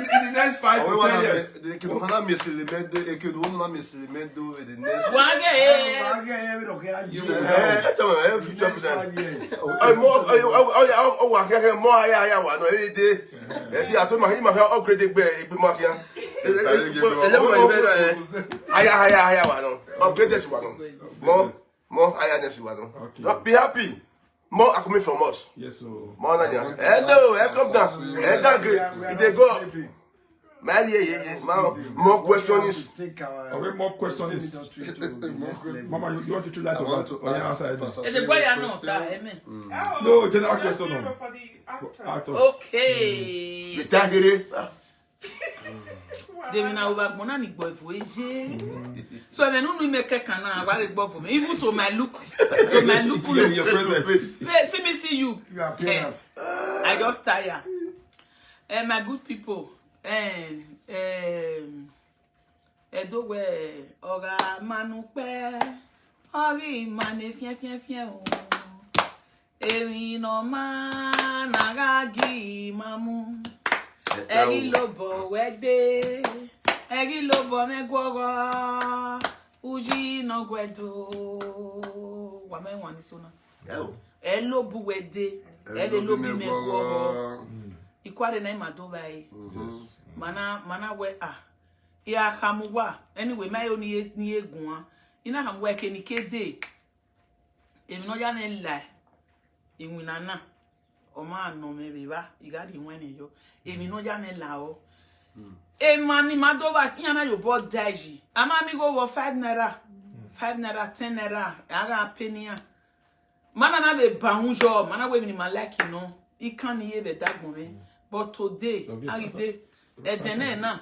in the next five to ten years. They can have a misleading, they can have a misleading in the next... Wage, eh. Wage, eh, we don't care. You, eh, eh, tell me, eh, future next five years. Eh, more, eh, oh, oh, oh, oh, oh, wa kẹkẹ more higher, higher wa nọ, every day. Ẹ di ato ma, ma upgrade gbe, gbe ma kia. Ele mo ni be na, eh. Higher, higher, higher wa nọ. Upgrade si wa nọ. More, more higher next wa nọ. Okay. Now, be happy. More are coming from us. Yes, sir. More na dia. Hello, welcome down. Enter great. It dey go up. Man, yeah, yeah, yeah. Man, more question is. Take our... Okay, more question is. Film industry to the next level. Mama, you, you want to try to... I want to ask Pastor Sule a question. No, general question, no. For the actors. Okay. The target. Demi na uba gbona ni gbo evo eje. So ẹmwẹ ne unu mẹ kẹkan na, wa gbe gbo evo mẹ. Even to my look, to my look, your presence. See me, see you. Your appearance. Eh, I just tire. Eh, my good people, eh, eh, Ẹdo wẹ, ọ gha ma ne ukpẹ, ọ ghi ma ne fiẹnfiẹnfiẹn o. Emwi ne ọ ma na gha gi ma mu. Ẹ ghi lobọ wẹ de, ẹ ghi lobọ mwẹ guọghọ, uyi ne ọ guẹ do. Wa ma wan ni so na. Ẹ lobu wẹ de, ẹ vbe lobi mẹ guọghọ. Ikuare na ima do vba ẹre. Ma na, ma na wẹ, ah, I gha khama uwa, anyway, ma yo ni ye, ni ye guan. I na khama uwa eke ne I ke dee. Emwi ne ọ ya mwẹ la iwinna na, ọ ma nọ mwẹ vbe evba, I gha rhie iwẹnnẹ yọ. Emwi ne ọ ya mwẹ la ọ. Emwa ni ma do vba iran na ye obọ da yi. A ma miẹn igho vbe five naira, five naira, ten naira, a gha pay ne iran. Ma na na vbe ba uhunmwu yọ, ma na wẹ emwi ne ima like nọ, I kan ni ye vbe ẹdagbọn mwẹ. But today, a ghi de, ẹdẹ nẹ na,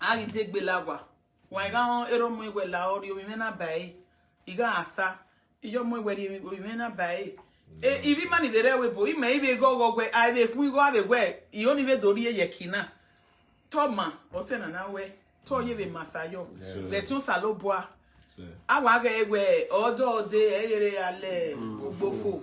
a ghi de gbe la owa. Wa i gha rẹn erha ọmọ wẹ la, ọ rhie ovbi mwẹ na ba ẹre, I gha sa, I ye ọmọ wẹ rhie ovbi mwẹ na ba ẹre. E, ivbi ima ni vbe rre ẹvbo ebo, imẹ i vbe ghọghọ wẹ, a i vbe khuan igho, a vbe wẹ, I ho ni vbe do rhie ye ẹki na. Te ọ ma, ọ sẹ na na wẹ, te ọ ye vbe ma Osa yọ. Vbe ẹtin Osanobua. A wa ghẹ wẹ, ọdọ ọde, ẹ rere a lẹ ogbofo.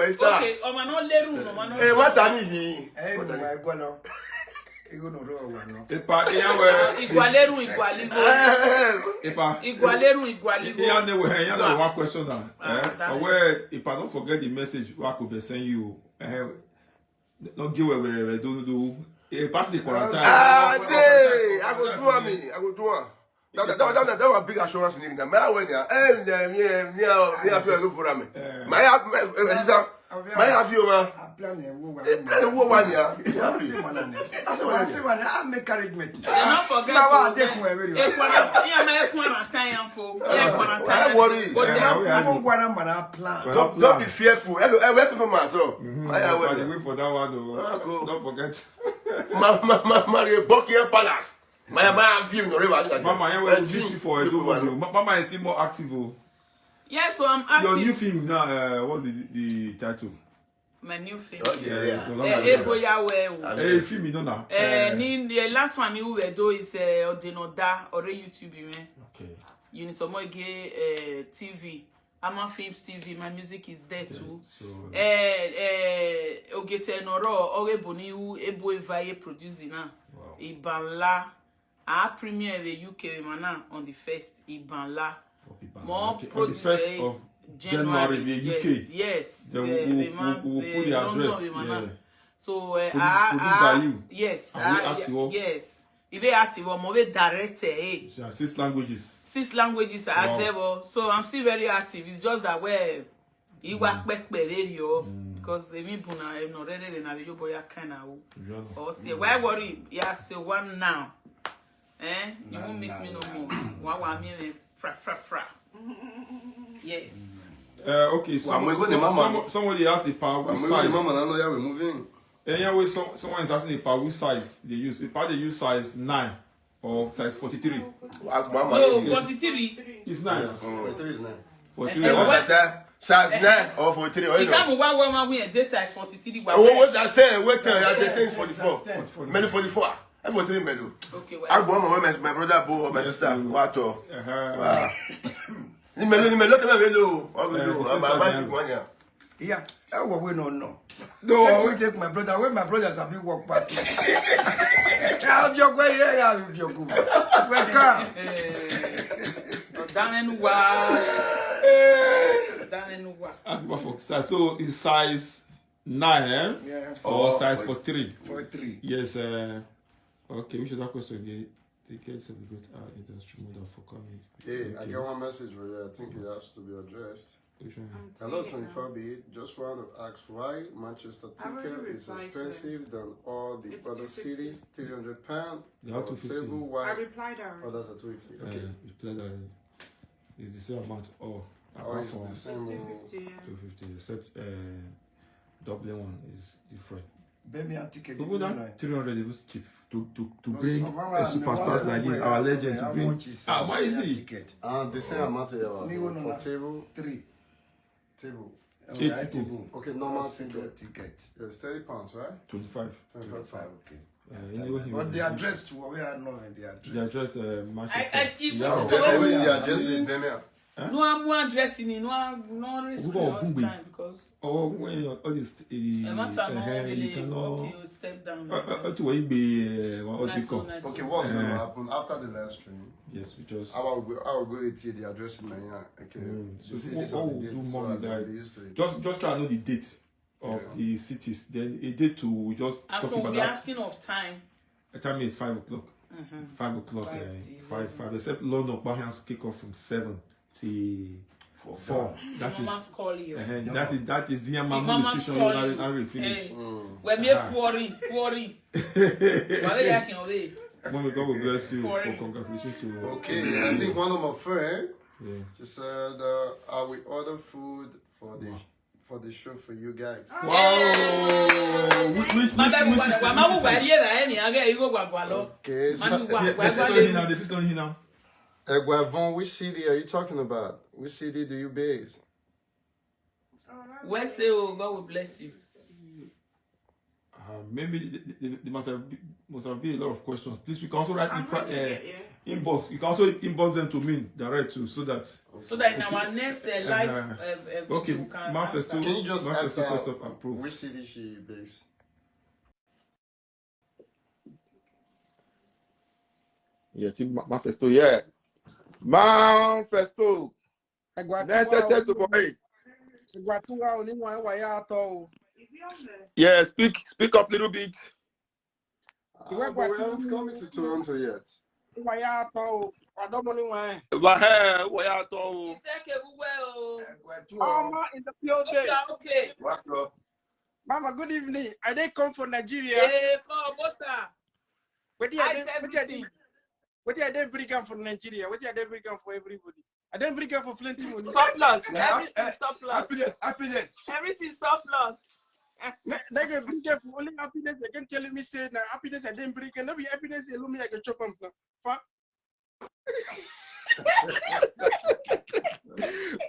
my sister. Okay, ọmọ náà lérù, ọmọ náà. Eh, what I need? Eh, no, I go now. Ego no ro wa no. Epa, iya wẹ. Igualerun, igualigho. Epa. Igualerun, igualigho. Iya ne we, iya ne we one question now. Ah, eh, that. Owe, Epa, don't forget the message wa ko be send you. Eh, no give we, we, we do, do, do. Eh, pass the quarantine. Ah, dey, I go do am, I go do am. That, that, that, that, that one big assurance in England. My way there. Eh, yeah, yeah, yeah, yeah, feel good for me. My, my, eh, Lisa, my have you, man. I plan a war. Eh, plan a war one year. I say, man, I say, man, I make arrangement. Don't forget. Now, I take who everyone. E quarantine, yeah, man, e quarantine for. E quarantine. Don't worry. But yeah, we are. Plan. Don't, don't be fearful. Every, every, every for my door. Mm-hmm. My way. Wait for that one, though. Ah, go. Don't forget. Ma, ma, ma, ma rhie Buckingham Palace. Ma, ma view nọ rre vbe Nigeria. Mama, yeah, well, we miss you for Edo Movie. Ma-, Mama is still more active, oh. Yes, so I'm active. Your new film now, uh, what's the, the title? My new film. Oh, yeah, yeah. Eh, Eboya Well. Hey, film, you know now. Eh, ni, the last one you were do is, eh, Odenoda, or YouTube, man. Okay. You need some more gay, eh, T V. Ama Films T V, my music is there too. So, eh, eh, Ogete Noro, Oge Boni, Ebo Evaye producing now. Wow. Ibanla. I premiere vbe U K vbe man na on the first, Ibanla. More produce vbe January, vbe U K. Yes, yes. Then we, we, we, we will put the address. So, uh, produce, I, produce by you. Yes, and we act, yes. Ibe act, we mo be direct, eh. Six languages. Six languages, wow. So I'm still very active. It's just that, well, I wa kpẹkpẹ vberriọ, because emwi bun na, emwi ne ọ rẹrẹ na vbe ye obọ ya kan na ru. Ọ si, why worry? Ya say one now. Eh? You won't miss me no more. Wa wa miẹn mwẹ fra, fra, fra. Yes. Uh, okay, so, somebody asked about which size. Mama na no ya we moving. Anyway, so, someone is asking about which size they use. If they use size nine or size forty-three. No, forty-three. It's nine. Forty-three is nine. Forty-three. Eh, what? Size nine or forty-three. You can't wa wa ma we dey size forty-three. What, what I say? Wait till I dey change forty-four. Many forty-four. I forty-three melo. Okay, well. I go home when my, my brother bo or my sister. What? Ni melo, ni melo, come melo. What we do? I'm a man one year. Yeah, I will win or no. No. Take me, take my brother. When my brothers have been walk back. I'll be your way, yeah, I'll be your good. Welcome. Ọ̀daràn ni wá. Ọ̀daràn ni wá. Ask about for size. So it's size nine, eh? Yeah. Or size forty-three. Forty-three. Yes, uh, okay, which other question? The, the kids of the great art industry made us for coming. Yeah, I get one message for you. I think it has to be addressed. Which one? Hello, twenty-four B. Just want to ask why Manchester ticket is expensive than all the other cities, three hundred pound for a table, why others are two fifty? Okay. Reply that it's the same amount. Oh, apart from the same. Two fifty, except, uh, Dublin one is different. Birmingham ticket. Even that three hundred is even cheap to, to, to bring a superstars like this, our legend, to bring. Ah, why is it? And the same amount of for table. Three. Table. Eight people. Okay, normal ticket. Yes, thirty pounds, right? Twenty-five. Twenty-five pounds. Okay. But the address to where we are now, the address. The address, uh, Manchester. I, I, the address with Birmingham. No, I'm more addressing it. No, I'm not risking all the time because. Oh, when all this, eh, eh, you cannot. Okay, step down. Uh, uh, to what be, uh, what they call? Okay, what's going to happen after the live stream? Yes, we just. I will go, I will go and see the address in my hand. Okay. So this is what we'll do more is that just, just try to know the date of the cities. Then a day to we just talk about that. Asking of time. The time is five o'clock. Five o'clock, eh, five, five. Except London, Bahrain's kick off from seven till four. That is, that is the Mama Nutrition. I will finish. When me pouring, pouring. Mommy, God will bless you for congratulations to. Okay, I think one of my friends, she said, uh, "I will order food for the for the show for you guys." Wow. Which, which, which city? Which city? Okay, so the sister in here now. The sister in here now. Eguavon, which city are you talking about? Which city do you base? We say, oh, God will bless you. Uh, maybe the, the, the, the must have be, must have been a lot of questions. Please, you can also write in pri-, uh, inbox. You can also inbox them to me direct too, so that. So that in our next, uh, live, uh, uh, okay, Manifesto. Can you just ask her which city she based? Yeah, I think Ma-, Manifesto, yeah. Manifesto. Ẹgua ne tẹtẹ tobọ ẹre. Ẹgua tuwa o, ni wan wa ya tọ o. Yeah, speak, speak up little bit. Iwẹ ẹgua tuwa o. Coming to Toronto yet. Wa ya tọ o, wa dọmọ ni wan. Wa hẹ, wa ya tọ o. Iseke buwe o. Ẹgua tuwa o. Ọmọ in the building. Okay, okay. Wa tọ. Mama, good evening. I dey come from Nigeria. Eh, come, butter. Wetin I dey, wetin I dey, wetin I dey bring am from Nigeria? Wetin I dey bring am for everybody? I don bring am for plenty money. Surplus. Everything surplus. Happiness, happiness. Everything surplus. Nigga, bring up only happiness. You can tell me say na happiness I didn't bring. No be happiness alone me like a chop am now. Fa.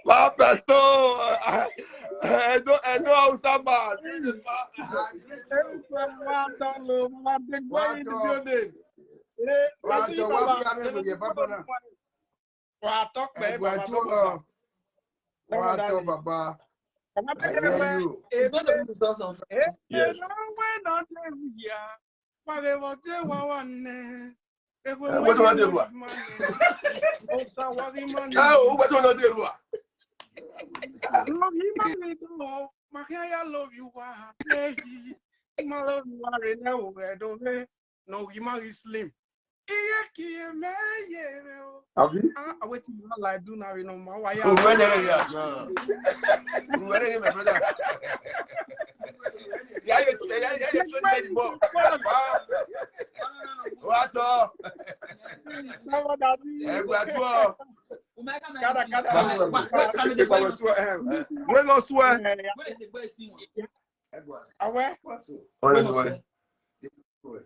My pastor, I know, I know how some man. Everyone, one dollar, one big boy in the building. Eh, Wa tọ, wa fi amẹ wẹẹ, baba na. Wa tọ pẹ, Ẹgbẹ baba, tí no ó go, lọ, sir. wa tọ baba. Baba, Ayé yóò. It's not a good something. Eh, no, we no dey here. Wa ge wo de wa wa ne. Ewe Eh, we don't dey here. O sa wa gi man. Ah, o we don't dey here. Love you, man, do. Ma can I love you, wa. Hey, ma love you, wa re na o, we do, we. No, he man is slim. Iye kiye me ye me o. Abi? Ah, wetin ma like do na, we no ma wa ya. Who went there? Yeah, no. Who went there, my brother? Yeah, you, yeah, yeah, yeah, you twenty more. Wow. What the? No, daddy. Ẹgbẹ àdúrà. Kada, kada. Where go swear? Awe. Where go swear?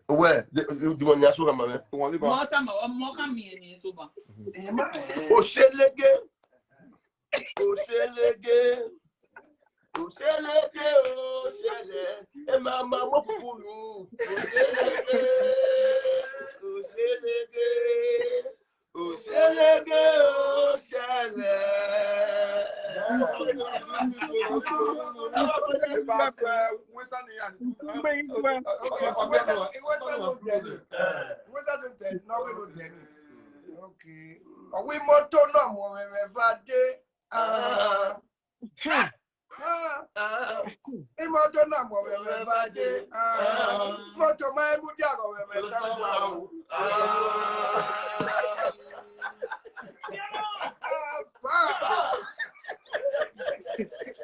Where? The money I show my man. One liver. Oshelege. Oshelege. Oshelege, oshele. E ma ma mo kukuru. Oshelege. Oshelege. Oshelege, oshele. Okay. Ọwọ́ imoto náà mọ̀ mẹ́mẹ́ bá dé. Ah. Ah. Imoto náà mọ̀ mẹ́mẹ́ bá dé. Ah. Moto máa ń mú dí àgọ̀ mẹ́mẹ́ sáwọn.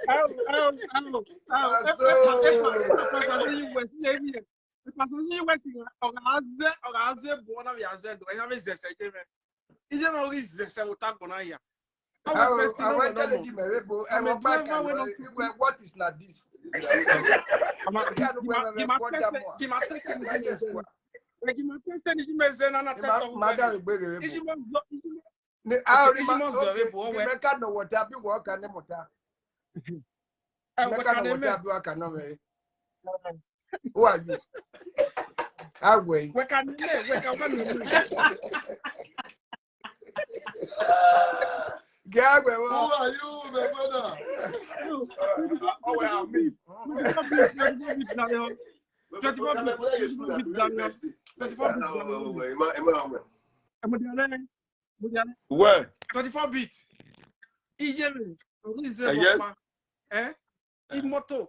Au, au, au, au. Ah, so. Epa, epa, epa, epa, epa, epa, epa, epa, epa, epa, epa, epa, ọ gha zẹ, ọ gha zẹ bu ọna vbe a zẹ do, ẹna vbe zẹ sẹ je mẹ. Iye mẹ ọ ghi zẹ sẹ vbe ota agbọn na ya. Awe Awe, first thing awe no no challenge no. me, we bo, I'm I a want back driver, we no and we, what is not this? I'm a, Yeah, no, give my, we, we give my point test, that more. give my test, Yes, we. Give my test, give my zẹ na na test of Madam, we, we, we. Iji mo zọ, iji mo, Ni, ah, iji mo zọ vbe bu ọwẹ. Make no water, be work and water. Ẹ wẹ Make ka no ne mẹ. Water, be work and no me. Who are you? Awe. Wẹ ka ne mẹ, wẹ ka wẹ ne mẹ. Get Awe. Who are you, my brother? Twenty-four beats, twenty-four beats, twenty-four beats, twenty-four beats, twenty-four beats, twenty-four beats. Ẹ mọ di alẹ, mo di alẹ. Where? Twenty-four beats. Iye mẹ, orí ìzẹ Eh, bọ yes. Pa. Ẹ? Imoto.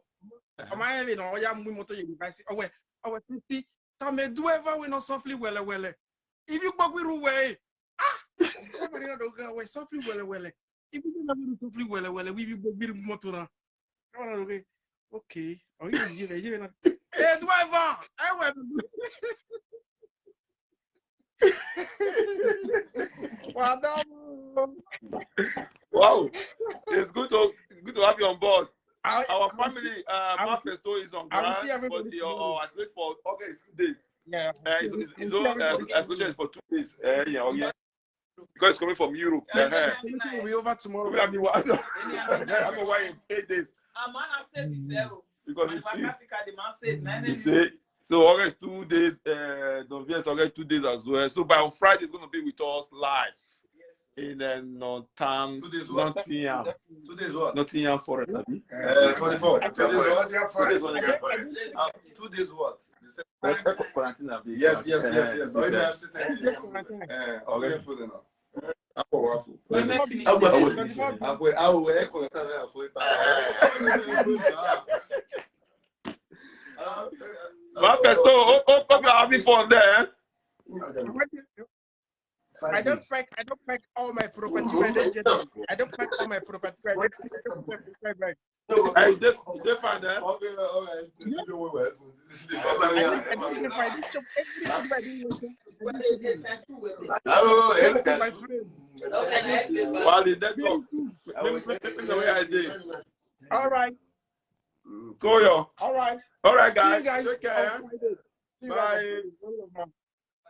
Ọmọ ayé mi náà, ọya mú imoto yẹn bá ti. Ọwẹ, ọwẹ títí. Tàmí driver we no softly wẹlẹwẹlẹ. If you gbogbo iru wẹ, eh. Ah! Driver ni do ga wẹ softly wẹlẹwẹlẹ. If you gbogbo iru softly wẹlẹwẹlẹ, we be gbogbo iru moto na. Driver na do ge. Okay. Oh, you, you, you, you. Hey, driver! Ẹ wẹ. Wa da. Wow. It's good to good to have you on board. I, Our family, uh, I will Mafesto is on I will ground, see everybody but the tomorrow. uh, isolate for August two days. Yeah. Uh, it's, it's, it's all uh, isolation is for two days. Uh, yeah, okay. Because it's coming from Europe. Uh-huh. Everything will be over tomorrow. We have the one. I don't know why in eight days. I'm on upset zero. Because And it's, West Africa, the man said, man, you see, so August two days, uh, Don Viens August two days as well. So by on Friday, it's going to be with us live in uh, Nottingham, Two days what? Nottingham, Two days what? Nottingham Forest. Abi? Uh, twenty-four. Two days what? Nottingham Forest. Uh, two days what? Eh, eh, quarantine, abi? Yes, yes, yes, yes. Okay. Uh, okay. Apo, apo. When we finish, Apo, we apo. finish. Apo, apo, eh, quarantine, apo, eh, pa. Mafesto, hope, hope, hope you're having fun there. I don't pack, I don't pack all my property when they get them. I don't pack all my property when they get them. Hey, they, they find there. Okay, all right. You know what? I don't, I don't, if I did chop everything, I didn't want to. When they get time to work. Hello, Thank you, my friend. Okay, next paper. While the network, maybe, maybe, maybe the way I did. All right. Mm, Koyo. All right. All right, guys. See you guys. Take care. On Friday. See you guys on Friday. One love, man.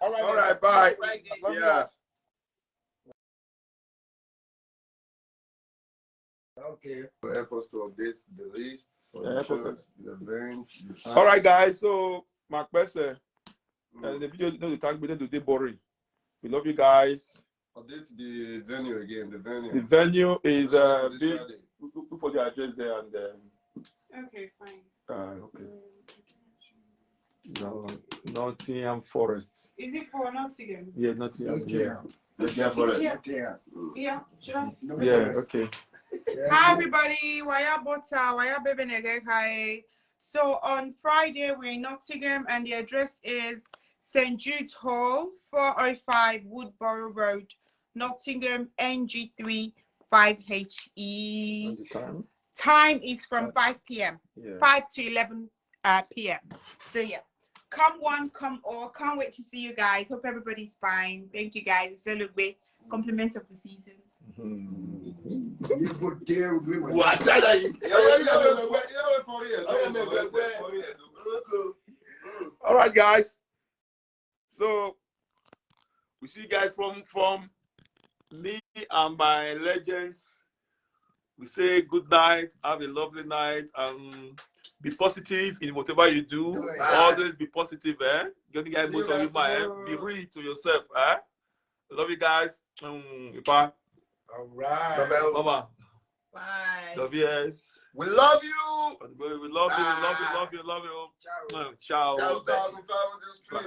All right, all right, bye. Friday. Love you guys. Okay. Help us to update the list for the shows, the events, the time. All right, guys. So, my question, uh, the video, you know, the tag video today boring. We love you guys. Update the venue again. The venue. The venue is, uh, look for the address there and, um, okay, fine. Uh, okay. No, Nottingham Forest. Is it for Nottingham? Yeah, Nottingham. Nottingham. Yeah. Nottingham Forest. Yeah. Yeah, should I? Yeah, okay. Hi, everybody. Waya Bota, Waya Bebe Nege Kai. So on Friday, we're in Nottingham, and the address is Saint Jude's Hall, four oh five Woodborough Road, Nottingham, N G three five H E. And the time? Time is from five p.m. Yeah. Five to eleven, uh, p.m. So yeah, come one, come all. Can't wait to see you guys. Hope everybody's fine. Thank you, guys. It's a little bit compliments of the season. All right, guys. So we see you guys from, from me and my legends. We say good night, have a lovely night, and be positive in whatever you do. Always be positive, eh? Be real to yourself, eh? Love you guys. Um, bye. All right. Bye-bye. Bye. Love you guys. We love you. We love you, love you, love you, love you. Ciao. Ciao. Ciao, two thousand five hundred streams.